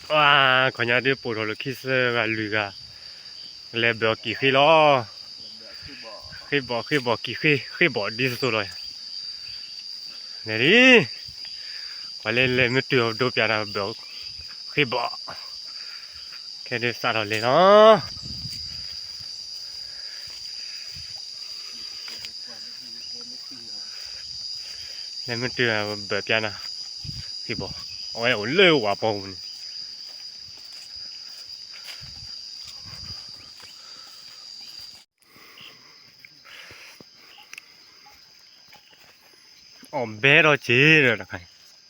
ဝါ, ခီညါဒုးပိာ်ထီၣ်လၢခံသၢဂၤလွံၢ်ဂၤ, လဲၤဘၢၣ်ကံၣ်ဃ့လီၤ. ဃ့ဘီၣ်ဃ့ဘီၣ်ကံၣ်ဃ့ ဃ့ဘီၣ်ဒ်သိးသိးလီၤ. လဲၤလံ, ပှၤလၢလဲၤမ့ၢ်တုၤအီၤဒိပၠးနၤဘၢၣ်ဃ့ဘီၣ်, ခဲဒုးစးထီၣ်လဲၤလီၤ. လဲၤမ့ၢ်တုၤဘၢၣ်ပၠးနၤ, ဃ့ဘီၣ်, အဝဲအိၣ်လၢဝၤပီပူၤန့ၣ် အီၣ်ဘဲဒီးက့ၤဒီးတခါအံၤ အါ, ဘၣ်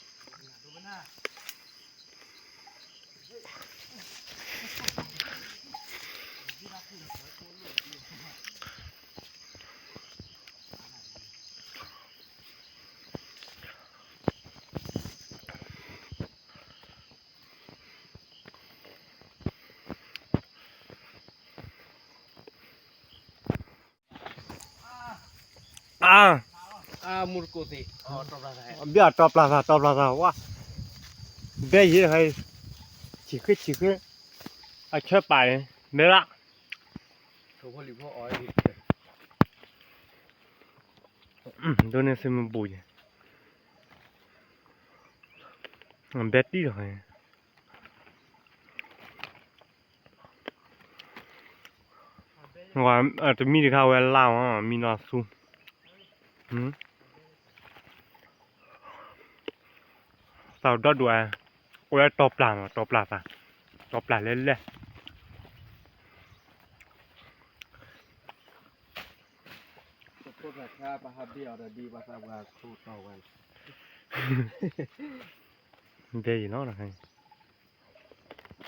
တီပျၢ်သး တီပျၢ်သး ဝါ, ဘဲယံၤတခါအံၤ, ဆံၣ်ဃ့ဆံၣ်ဃ့, အဆၢပာ်န့ၣ် ဘဲလၢ ဒိးန့ၢ်သုမ့ၢ်ဘူးယံၤ, ဘဲတံၢ်တခါအံၤ တမံၤတခါဝဲလၢ်မး မံနီၤသူ, သးဒီဒူၣ်, အိၣ်ဝဲတီပျၢ်မး တီပျၢ်သး, တီပျၢ်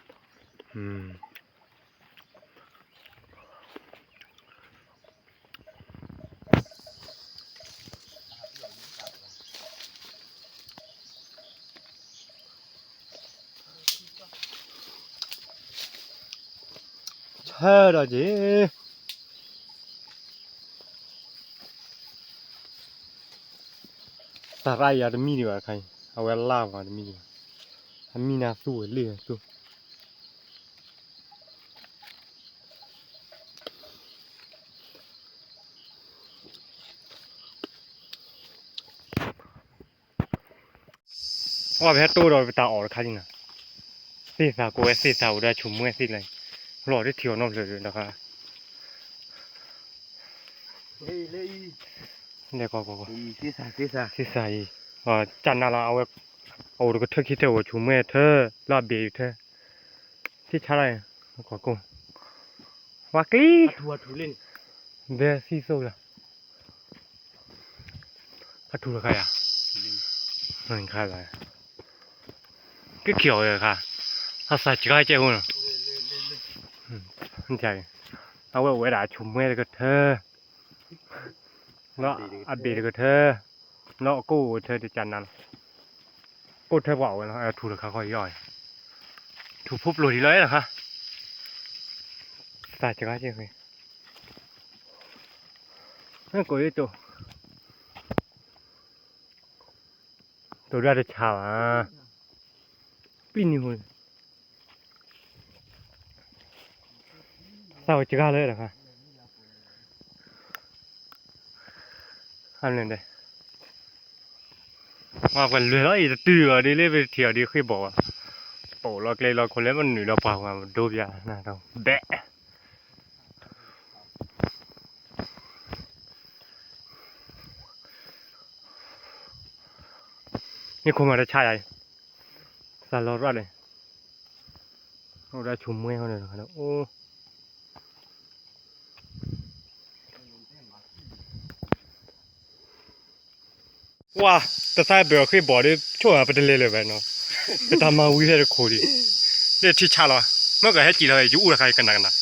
လဲၣ်လဲၣ်, ဘဲယံၤနီၤ သးရၣ်, ဆၢဒီးက့ၤ သးရၣ်ယၤ တမံၤဒံးဘၣ်တခါအံၤ အဝဲလၢ်မး တမံၤဒံးဘၣ်, အမံၤနၤသူဝဲလၢသူ ပှၤပဟဲတိၢ်ဒီးပတၢ်အီၣ်တခါလံနီၤ, သ့ၣ်သၣ်ကိးဝဲ သ့ၣ်သၣ်အိၣ်ဒီးဆိမိၣ်ဝဲသ့ၣ်လၢ, လီၤတထံၣ်အီၤနီတဖျၢၣ်ဒီးတခါ, လဲၤကီကီကီ, သ့ၣ်သၣ်အံၤ, ကၢ်နါလီၤ အဝဲ, အအိၣ်တကထၢခံထၢ အိၣ်ဆိမိၣ်ဝဲထၢ, လၢအဘ့ၣ်ထၢ, ထံဆါလီၤ, ကီကီ, ဝါကျံ, ဘဲသံသိလီၤ အထူၣ်တခါယၤ, ခါလီၤ, က့ၤခံအီၤဝဲတခါ, အသးစှၤကဲဖိနီၤ, အဝဲအိၣ်ဝဲဒၣ်အဆိမိၣ်တကထၢ, လၢအဘ့ၣ်တကထၢ, လၢအကိၣ်အိၣ်ထၢတကနၤလီၤ, ကိၣ်ထၢပှၤအိၣ်ဝဲလီၤ, ထူၣ်တခါခီယီၤ, ထူၣ်ဖိပျိၢ်ဒံးလီၤတခါ, သးစှၤကဲဖိ ကိးယတိၢ်, တိၢ်ဒၣ်တဆါဘၣ်, ပံၣ်နံၤဟူ, သးဝဲစှၤလၢတခါ, အန့ၣ်ဒဲး ပှၤလွဲၢ်လီၤအံၤတတုၤအီၤဒ်လၢပထံၣ်အီၤဒ်ဃ့ၢ်ဘီၣ်ဘၣ်, ပိာ်လီၤကျဲလီၤခိၣ်လၢပနုာ်ဒီးပှၤဝဲဒိပျၢ်နၤဒီးဘဲ မ့ၢ်ခိၣ်မၤတဆါယၤအံၤ, သးလီၤရၣ်န့ၣ်, အိၣ်ဒၣ်ဆိမိၣ်ဝဲန့ၣ်, အိၣ် ဝါ, တသးဘၢၣ်ဃ့ၢ်ဘီၣ်ဒီး ဆိၣ်ဂၤပတလဲၤလၢၤဘၣ်နီၤ, ပတၢ်မၤဝံၤဖဲတခိၣ်လံ, လၢထံဆါလီၤ, မ့ၢ်ကဟဲစံၣ်လီၤ ယအူတခါအံၤကနၣ်ကနၣ်,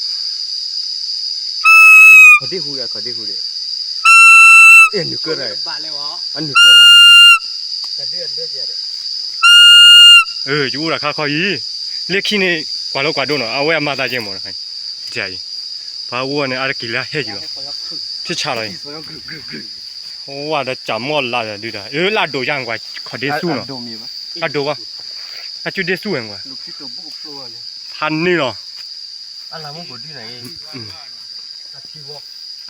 ခီဒ့ဟူဒီးခီဒ့ဟူဒီး, အနုာ်ကၢ, အနုာ်ကၢ, ယအူတခါခီအံၤ, လၢခံန့ၣ် ကွၢ်လၢကွၢ်ဒိနီၤ အဝဲအမၤသးကဲမီၤတခါအံၤ, ပှၤအူန့ၣ် အါတက့ၢ်လၢဟဲက့ၤလီၤ, ထံဆါလီၤအံၤ, ဝါဒီးကၠးမီၢ်လါဒီးဒုးဒီး အၢ လၢအဒိးယါကွၢ် ခီၣ်ဒ့ဆူနီၤ, အဒိးဘၣ်, အစုဒ့ဆူဝဲကွၢ်, ဖးန့ၢ်လီၤ,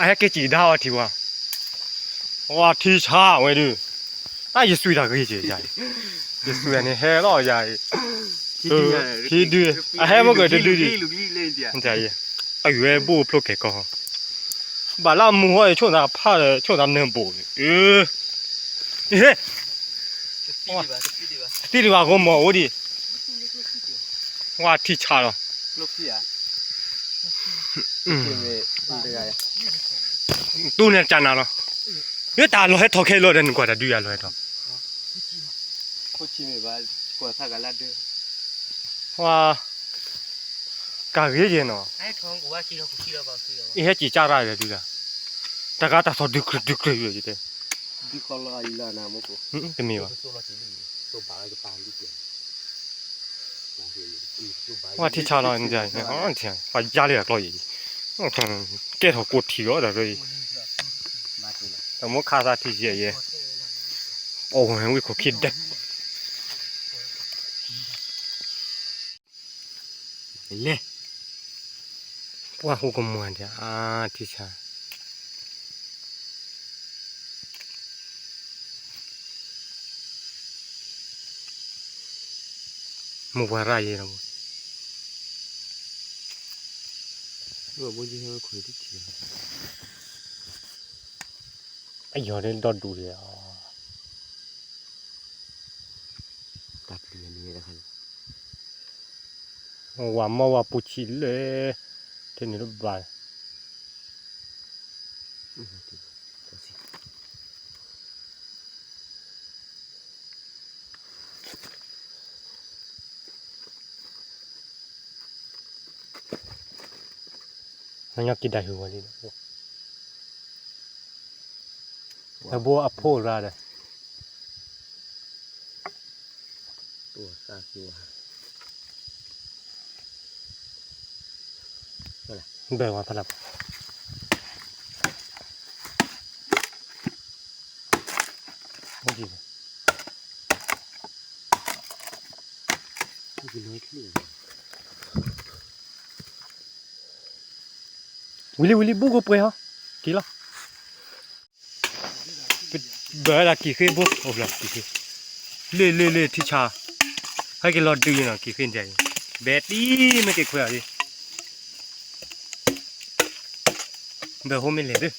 အဟဲက့ၤစံးကဒါအီၤထံဝါ, ဝါထံဆါဝဲဒုး, တၢ်ယစွံတၢ်ဂ့ၤက့ၤယၤအံၤ, ယစွံတၢ်န့ၣ်ဟဲလီၤယၤအံၤ, ထံဒုး, အဟဲမ့ၢ်ကတဒုးဒံး, အဝဲဘိၣ်ဖျိကဲၤကီၢ်, ဘၣ်လၢအမူဟီ ဆိၣ်သးဖးဒီး ဆိၣ်သးနၢၤဘိး, သံဒံးဘၣ် ဂီၤမီၤအိၣ်ဒံး, ဝါထံဆါလီၤ, တူၢ်န့ၣ်ကနၤလီၤ, တၢ်လီၤဟဲထီၣ်ခဲလီၤဒီး နကွၢ်တၢ်ဒုးယၤလီၤဟဲထီၣ်, ဝါ ကၤဂ့ၤယဲနီၤ, အဟဲက့ၤကၢ်ရၣ်ဒီးဒုးဒၣ်, တၢ်ဂၤတၢ်သီၣ်ဒုးကြၢးဒုးကြၢးယဲတဲ, တမ့ၢ်ဘၣ်, ဝါထံဆါလီၤ, ပှၤယါလၢအကျီယဲအံၤ, ကဲထီၣ်ကိးထံၣ်လီၤတၢ်အံၤ, တၢ်မိၣ်ခါသးထံဆါယဲ, အီၣ်ဝဲဝံခိၣ်ခံဒဲး လဲၤ, ပှၢ်ဟူကမွၤဒၣ်အါထံဆါ, မိၢ်ပှၢ်ရၣ်ယဲလီၤ, အယီၤဒီဒူၣ်ဒီး ဝၤမီၢ်ဝၤပူၤဆံးလၢ ထဲန့ၣ်တဘၣ်, ညီက့ၤဒၣ်ဟူဝဲလံ, အဘိအဖိရၣ်ဒီး ဘဲဝါဖးလၢ်, ဝံၤလံဝံၤလံ ဘူးကပှဲၤဟီ, က့ၤလီၤ. ဘၣ်ဝဲဒၣ်ကံၣ်ဃ့ဘိ, အိၣ်ဖျါကံၣ်ဃ့, လ့ၢ်လ့ၢ်လ့ၢ်ထံဆါ, ဟဲက့ၤလီၤဒုးနီၤ ကံၣ်ဃ့ဒဲး, ဘဲတံၢ်မ့ၢ်က့ၤခွဲးအီၤလံ, ဘၣ်ဟိမ့ၢ်လဲၤဒုး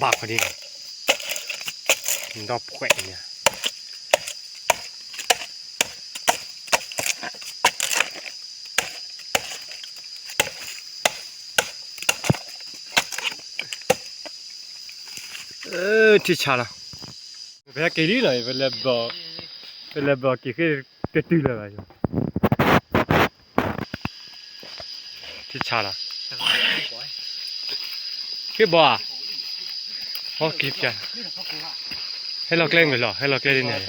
ဘၣ်ဃီဒ်န့ၣ်, ဒီဖှဲးန့ၣ် ထံဆါလီၤ, ပဟဲက့ၤလံလီၤ, ပလဲၤဘျီက့ၤဃ့တတုၤလၢၤဘၣ်, ထံဆါလီၤ, ဃ့ဘီဧါ, ဟီက့ၤပျၢ်, ဟဲလီၤကျဲမုၢ်လီၤ, ဟဲလီၤကျဲဒ်န့ၣ်,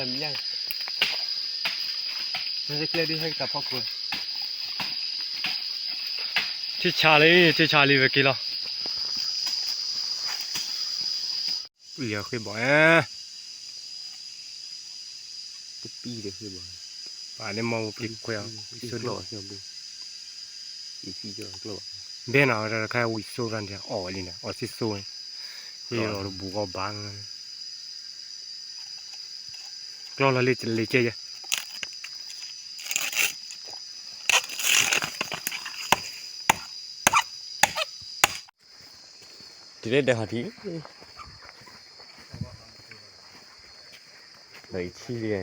ထံဆါလံ, ထံဆါလံ ပက့ၤလီၤ. ပံၢ်ဃ့ဘီဧါ, တပံၢ်ဒီးဃ့ဘီ, ပှၤလၢမီၢ်ပက့ၤခွဲးအီၤ, ဘဲနၤဝဲတခါဝံၤစိရၣ်န့ၣ် အီၣ်ဝဲလံန့ၣ် အီၣ်စ့စိန့ၣ်, ဃ့အီၤတဘူးကီၢ်ဘၣ်, ကျီလီၤလံတလ့ၤကဲယဲ တုၤလၢဒၢးဟီၣ်ထံး, ဒီးအံၤဆံလံ,